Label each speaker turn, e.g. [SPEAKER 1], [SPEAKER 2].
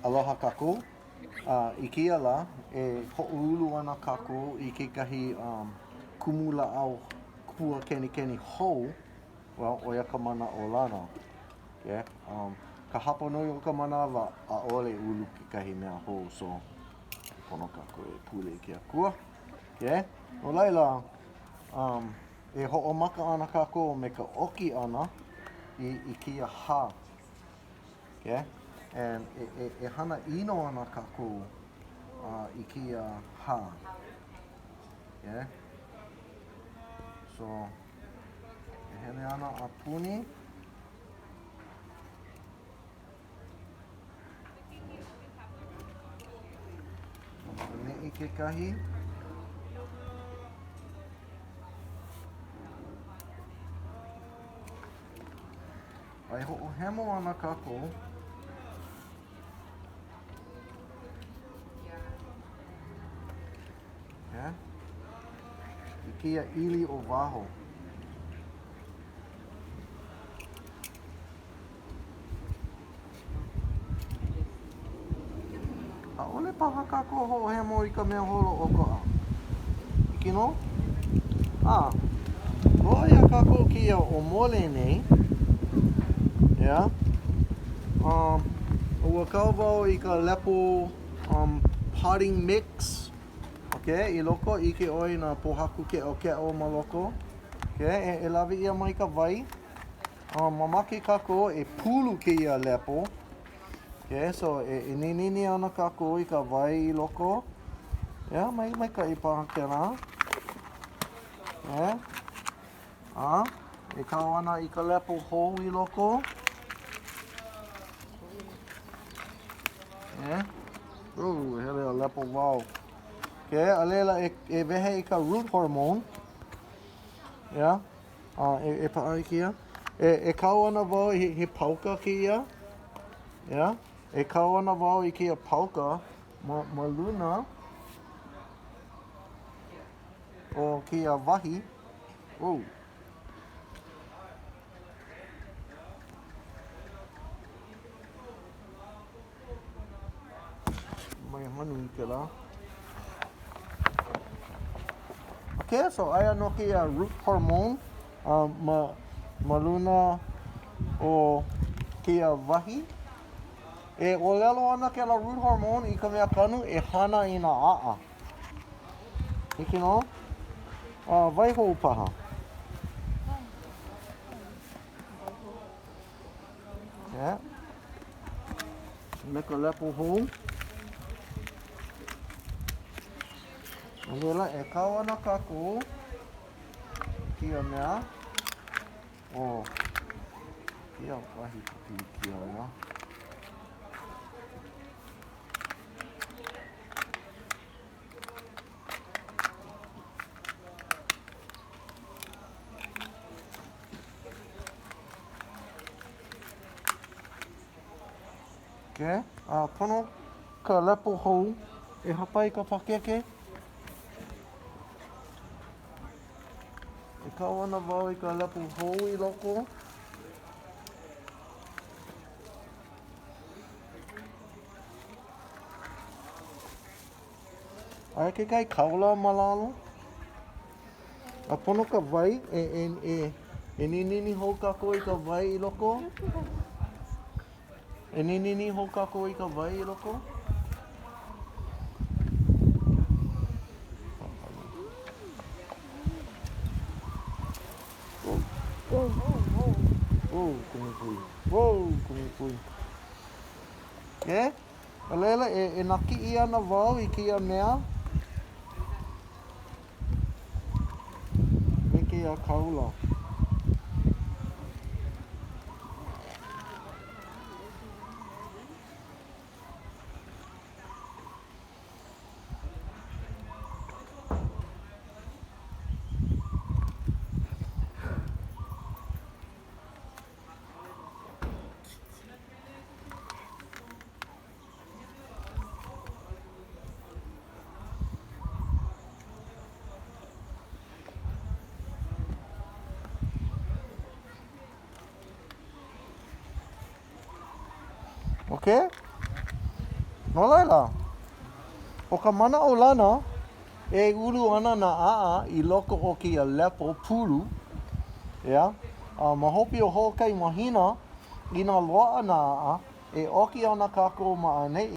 [SPEAKER 1] Aloha kākou. I kēia lā, e hoʻoulu ana kākou i kekahi kumulāʻau pua kenikeni hou, well, ʻo ia ka manaʻolana. Okay? Um, ka hapanui o ka manawa, ʻaʻole ulu kekahi mea hou, so pono kākou e pule i ke Akua. Okay? No laila, um, e hoʻomaka ana kākou me ka ʻoki ʻana i, i kēia hā. Okay? And e, e, e hana ʻino ana kākou uh, i kēia hā. Okay? So, e hele ana a puni. Ma ʻaneʻi kekahi. A e hoʻohemo ana kākou yeah. i kēia ʻili o waho. ʻAʻole paha kākou hoʻohemo i ka mea holoʻokoʻa. Hiki nō? A, loaʻa iā kākou kēia ʻōmole nei. Yeah. Um, ua kau wau i ka lepo um, potting mix. Okay, i loko, ʻike ʻoe i nā pōhaku keʻokeʻo ma loko. Okay, e, e lawe ʻia mai ka wai. Um, mamake kākou e pulu kēia lepo. Okay, so e, e ninini ana kākou i ka wai i loko. Yeah, mai, maikaʻi paha kēlā. Yeah. A, e kau ana i ka lepo hou i loko. Yeah. Ooh, hele a lepo wau. Okay, a laila e, e wehe i ka root hormone. Yeah. A e, e paʻa i kēia. E, e kau ana wau, he, he pauka kēia. Yeah. E kau ana wau i kēia pauka ma, ma luna o kēia wahi. Oh. Mai hanu i kēlā. Okay, so aia nō kēia root hormone uh, ma, ma luna o kēia wahi. E ʻōlelo ana kēlā root hormone i ka mea kanu e hana i nā aʻa. Hiki nō? Uh, wai hou paha. Yeah. Me ka lepo hou. A laila, e kau ana kākou kēia mea. O, kēia wahi ka pilikia, ʻeā. Okay. A pono ka lepo hou e hāpai i ka pākeke. E kau ana wau i ka lepo hou i loko. Aia kekahi kaula ma lalo. A pono ka wai e, e, e, e ninini hou kākou i ka wai i loko. E ninini hou kākou i ka wai i loko. Whoa, whoa, kumupui. Whoa, kumupui. Yeah? A laila, e, e nakiʻi ana wau i kēia mea me kēia kaula. Okay? No laila, ʻo ka manaʻolana, e ulu ana nā aʻa i loko o kēia lepo pulu, ʻeā? A ma hope o hoʻokahi mahina, inā loaʻa nā aʻa, e ʻoki ana kākou ma ʻaneʻi.